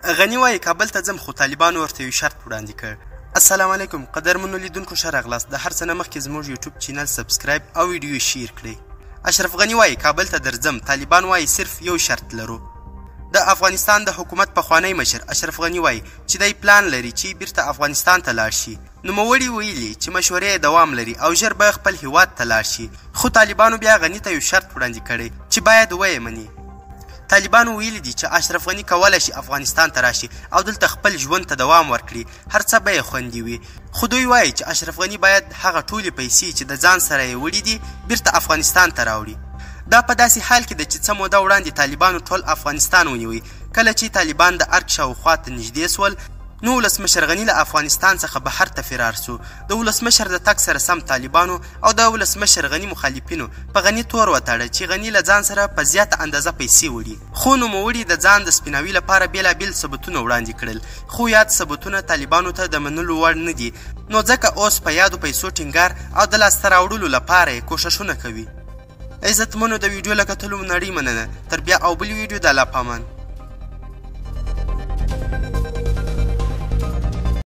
غني وايي کابل ته ځم خو طالبانو ورته یو شرط وړاندې کړ. السلام علیکم قدرمنو لیدونکو ښه راغلاست د هر څه نه مخکې زموږ یوټیوب چینل سبسکرایب او ویډیو شیر کړئ. اشرف غني وايي کابل ته درځم طالبان وايي صرف یو شرط لرو. د افغانستان د حکومت پخوانی مشر اشرف غني وايي چې دی پلان لري چې بیرته افغانستان ته لاړ شي. نوموړي ویلي چې مشورې یې دوام لري او ژر به خپل هیواد ته لاړ شي خو طالبانو بیا غني ته یو شرط وړاندې کړی چې باید ویې مني. طالبانو ویلي دي چې اشرف غني کولای شي افغانستان ته راشي او دلته خپل ژوند ته دوام ورکړي، هر څه به یې خوندي وي. خو دوی وايي چې اشرف غني باید هغه ټولې پیسې چې د ځان سره یې وړي دي، بیرته افغانستان ته راوړي. دا په داسې حال کې ده چې څه موده وړاندې طالبانو ټول افغانستان ونیوی. کله چې طالبان د ارګ شاوخوا ته نږدې سول، نو ولسمشر غني له افغانستان څخه بهر ته فرار سو. د ولسمشر د تګ سره سم طالبانو او د ولسمشر غني مخالفینو په غني تور وتاړه چې غني له ځان سره په زیاته اندازه پیسې وړي. خو نوموړي د ځان د سپیناوي لپاره بېلابېل ثبوتونه وړاندې کړل، خو یاد ثبوتونه طالبانو ته د منلو وړ نه دي، نو ځکه اوس په یادو پیسو ټینګار او د لاسته راوړلو لپاره یې کوښښونه کوي. عزتمنو د ویډیو له کتلو مو نړۍ مننه. تر بیا او بلې ویډیو د الله پامان.